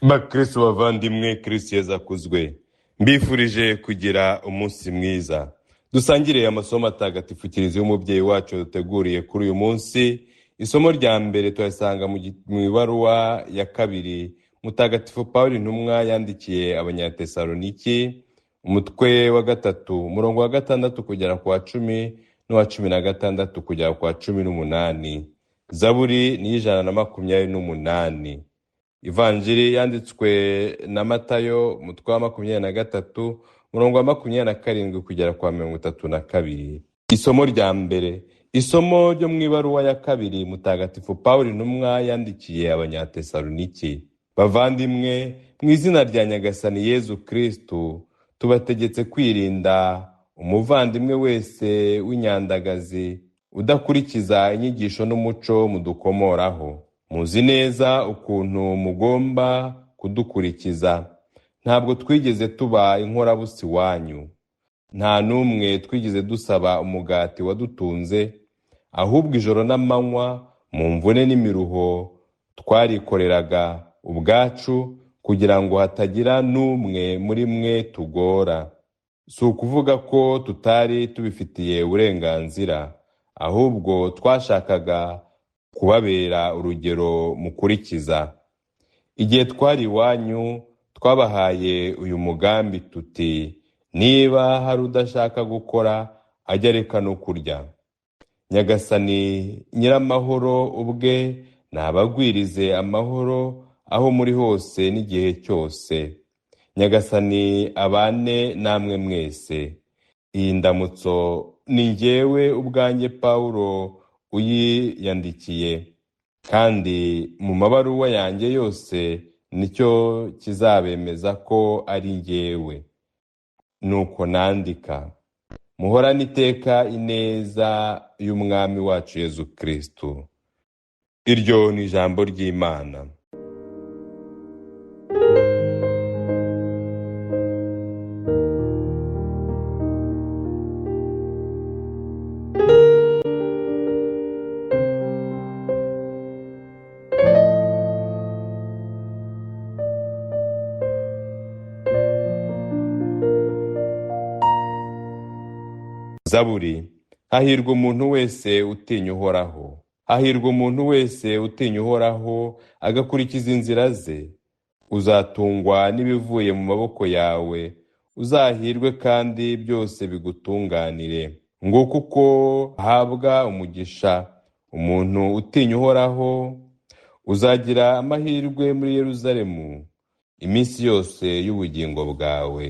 Bakristo bavandimwe, Kristo Yezu akuzwe. Mbifurije kugira umunsi mwiza. Dusangire amasomo atagatifu Kiliziya y'umubyeyi wacu duteguriye kuri uyu munsi. Isomo rya mbere turasanga mu ibaruwa ya kabiri Mutagatifu Pawulo intumwa yandikiye Abanyatesaloniki, umutwe wa 3, umurongo wa 6 kugera ku wa 10 n'uwa 16 kugera ku wa 18. Zaburi ni 128. Ivanjiri yanditswe na Matayo, umutwe wa 23, umurongo wa 27 kugera kwa 32. Isomo rya mbere, isomo ryo mu ibaruwa ya kabiri Mutagatifu Pawulo intumwa yandikiye Abanyatesaloniki. Bavandimwe, mu izina rya Nyagasani Yezu Kristu, tubategetse kwirinda umuvandimwe wese w'inyandagazi udakurikiza inyigisho n'umuco mudukomoraho. Muzi neza ukuntu mugomba kudukurikiza. Ntabwo twigeze tuba inkorabusa iwanyu, nta n'umwe twigeze dusaba umugati wadutunze, ahubwo ijoro n'amanywa mu mvune n'imiruho twarikoreraga ubwacu kugira ngo hatagira n'umwe muri mwe tugora. Si ukuvuga ko tutari tubifitiye uburenganzira, ahubwo twashakaga kubabera urugero mukurikiza. Igihe twari iwanyu twabahaye uyu mugambi tuti: niba hari udashaka gukora ajye areka no kurya. Nyagasani Nyiramahoro ubwe nabagwirize amahoro aho muri hose n'igihe cyose. Nyagasani abane namwe mwese. Iyi ndamutso ni njyewe ubwanjye Pawulo uyiyandikiye, kandi mu mabaruwa yanjye yose nicyo kizabemeza ko ari njyewe. Nuko nandika. Muhorane iteka ineza y'Umwami wacu Yezu Kristu. Iryo ni ijambo ry'Imana. Zaburi. Hahirwa umuntu wese utinya Uhoraho. Hahirwa umuntu wese utinya Uhoraho agakurikiza inzira ze. Uzatungwa n'ibivuye mu maboko yawe, uzahirwe kandi byose bigutunganire. Nguko uko ahabwa umugisha umuntu utinya Uhoraho. Uzagira amahirwe muri Yerusalemu iminsi yose y'ubugingo bwawe.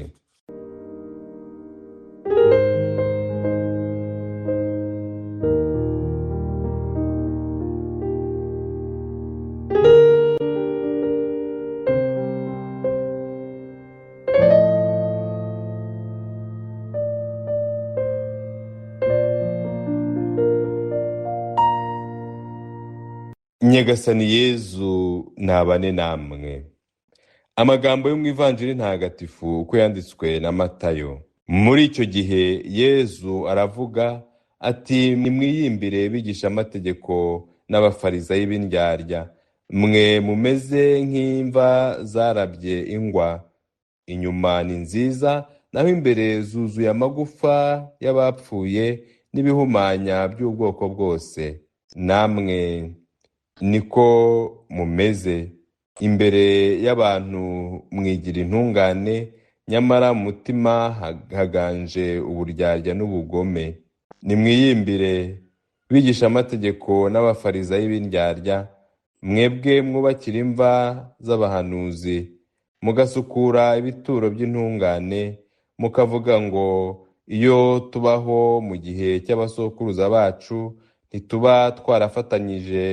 Nyagasani Yezu nabane namwe. Amagambo yo mu Ivanjiri ntagatifu uko yanditswe na Matayo. Muri icyo gihe Yezu aravuga ati: nimwiyimbire bigishamategeko n'abafarisayi b'indyarya, mwe mumeze nk'imva zarabye ingwa, inyuma ni nziza, naho imbere zuzuye amagufa y'abapfuye n'ibihumanya by'ubwoko bwose. Namwe niko mumeze, imbere y'abantu mwigira intungane, nyamara mu mutima haganje uburyarya n'ubugome. Nimwiyimbire bigishamategeko n'abafarisayi b'indyarya, mwebwe mwubakira imva z'abahanuzi, mugasukura ibituro by'intungane, mukavuga ngo iyo tubaho mu gihe cy'abasokuruza bacu ntituba twarafatanyije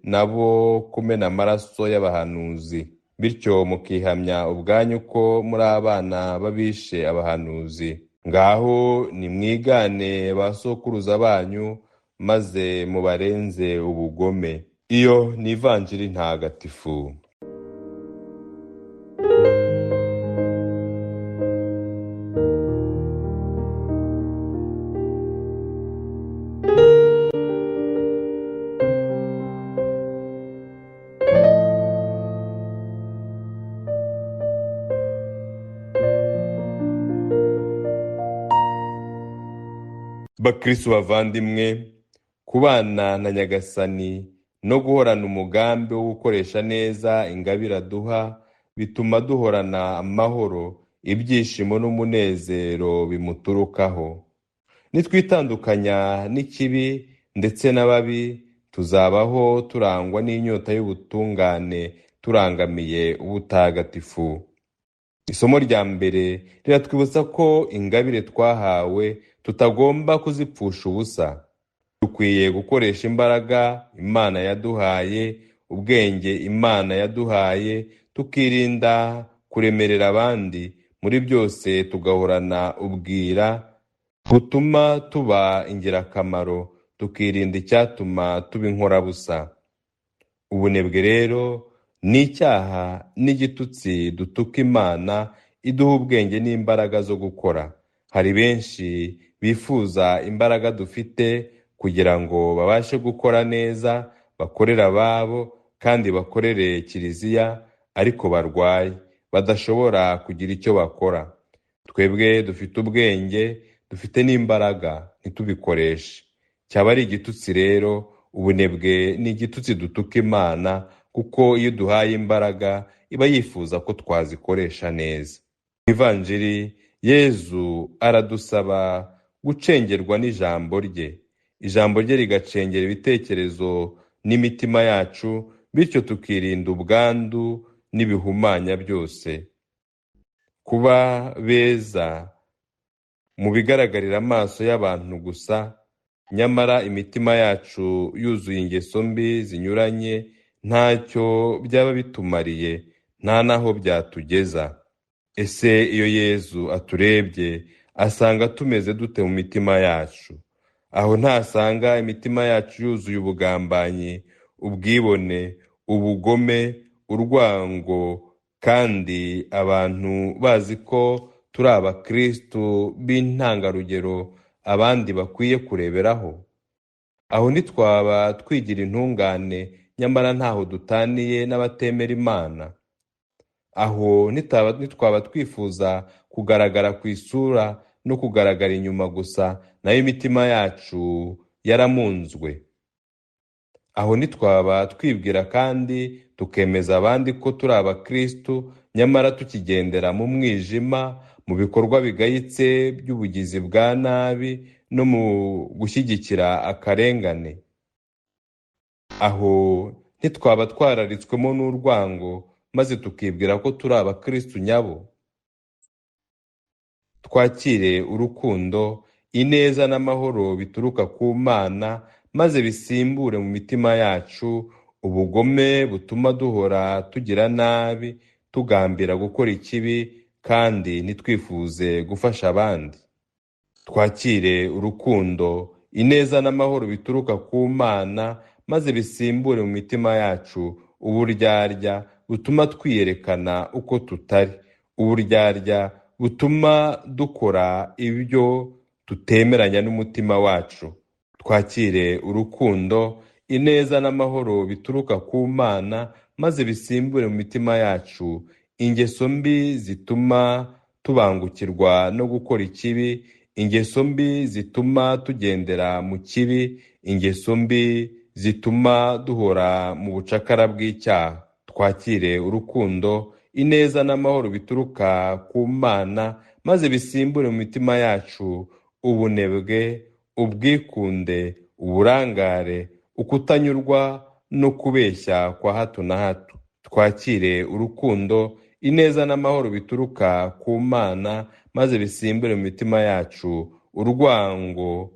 nabo kumena amaraso y'abahanuzi. Bityo mukihamya ubwanyu ko muri abana b'abishe abahanuzi. Ngaho nimwigane ba sokuruza banyu, maze mubarenze ubugome. Iyo ni Ivanjiri ntagatifu. Bakristu bavandimwe, kubana na Nyagasani no guhorana umugambi wo gukoresha neza ingabire aduha bituma duhorana amahoro, ibyishimo n'umunezero bimuturukaho. Nitwitandukanya n'ikibi ndetse n'ababi, tuzabaho turangwa n'inyota y'ubutungane, turangamiye ubutagatifu. Isomo rya mbere riratwibutsa ko ingabire twahawe tutagomba kuzipfusha ubusa. Dukwiye gukoresha imbaraga Imana yaduhaye, ubwenge Imana yaduhaye, tukirinda kuremerera abandi, muri byose tugahorana ubwira butuma tuba ingirakamaro, tukirinda icyatuma tuba inkorabusa. Ubunebwe rero ni icyaha n'igitutsi dutuka Imana iduha ubwenge n'imbaraga zo gukora. Hari benshi bifuza imbaraga dufite kugira ngo babashe gukora neza, bakorere ababo kandi bakorere Kiliziya, ariko barwaye, badashobora kugira icyo bakora. Twebwe dufite ubwenge, dufite n'imbaraga, ntitubikoreshe. Cyaba ari igitutsi rero. Ubunebwe ni igitutsi dutuka Imana, kuko iyo duhaye imbaraga iba yifuza ko twazikoresha neza. Mu Ivanjiri, Yezu aradusaba gucengerwa n'ijambo rye, ijambo rye rigacengera ibitekerezo n'imitima yacu, bityo tukirinda ubwandu n'ibihumanya byose. Kuba beza mu bigaragarira amaso y'abantu gusa, nyamara imitima yacu yuzuye ingeso mbi zinyuranye, ntacyo byaba bitumariye, nta n'aho byatugeza. Ese iyo Yezu aturebye asanga tumeze dute mu mitima yacu? Aho ntasanga imitima yacu yuzuye ubugambanyi, ubwibone, ubugome, urwango, kandi abantu bazi ko turi abakristu b'intangarugero abandi bakwiye kureberaho? Aho ntitwaba twigira intungane, nyamara ntaho dutaniye n'abatemera Imana? Aho ntitwaba twifuza kugaragara ku isura no kugaragara inyuma gusa, nayo imitima yacu yaramunzwe? Aho ntitwaba twibwira kandi tukemeza abandi ko turi abakristu, nyamara tukigendera mu mwijima, mu bikorwa bigayitse by'ubugizi bwa nabi no mu gushyigikira akarengane? Aho ntitwaba twararitswemo n'urwango, maze tukibwira ko turi abakristu nyabo? Twakire urukundo, ineza n'amahoro bituruka ku Mana, maze bisimbure mu mitima yacu ubugome butuma duhora tugira nabi, tugambira gukora ikibi kandi ntitwifuze gufasha abandi. Twakire urukundo, ineza n'amahoro bituruka ku Mana, maze bisimbure mu mitima yacu uburyarya butuma twiyerekana uko tutari, uburyarya butuma dukora ibyo tutemeranya n'umutima wacu. Twakire urukundo, ineza n'amahoro bituruka ku Mana, maze bisimbure mu mitima yacu ingeso mbi zituma tubangukirwa no gukora ikibi, ingeso mbi zituma tugendera mu kibi, ingeso mbi zituma duhora mu bucakara bw'icyaha. Twakire urukundo, ineza n'amahoro bituruka ku Mana, maze bisimbure mu mitima yacu ubunebwe, ubwikunde, uburangare, ukutanyurwa no kubeshya kwa hato na hato. Twakire urukundo, ineza n'amahoro bituruka ku Mana, maze bisimbure mu mitima yacu urwango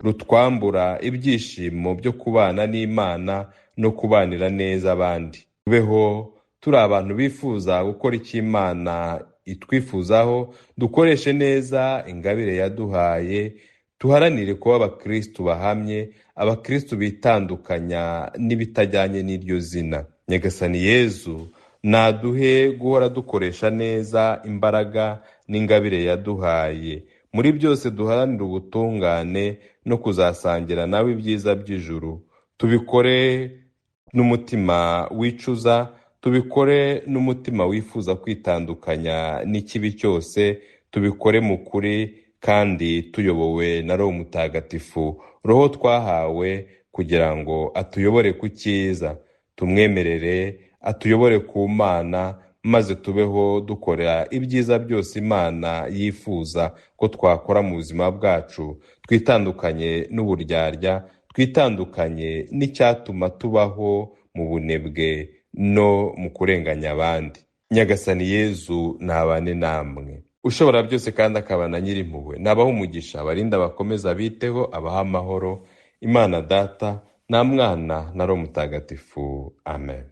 rutwambura ibyishimo byo kubana n'Imana no kubanira neza abandi. Tubeho turi abantu bifuza gukora icyo Imana itwifuzaho, dukoreshe neza ingabire yaduhaye, tuharanire kuba abakristu bahamye, abakristu bitandukanya n'ibitajyanye n'iryo zina. Nyagasani Yezu naduhe guhora dukoresha neza imbaraga n'ingabire yaduhaye. Muri byose duharanire ubutungane no kuzasangira nawe ibyiza by'ijuru. Tubikore n'umutima wicuza, tubikore n'umutima wifuza kwitandukanya n'ikibi cyose, tubikore mu kuri kandi tuyobowe na Roho Mutagatifu, Roho twahawe kugira ngo atuyobore ku cyiza. Tumwemerere atuyobore ku Mana, maze tubeho dukora ibyiza byose Imana yifuza ko twakora mu buzima bwacu, twitandukanye n'uburyarya, twitandukanye n'icyatuma tubaho mu bunebwe no mu kurenganya abandi. Nyagasani Yezu ntabane namwe. Ushobora byose kandi akaba na Nyirimpuhwe, nabahe umugisha, abarinde, abakomeze, abiteho, abahe amahoro. Imana Data na Mwana na Roho Mutagatifu. Amen.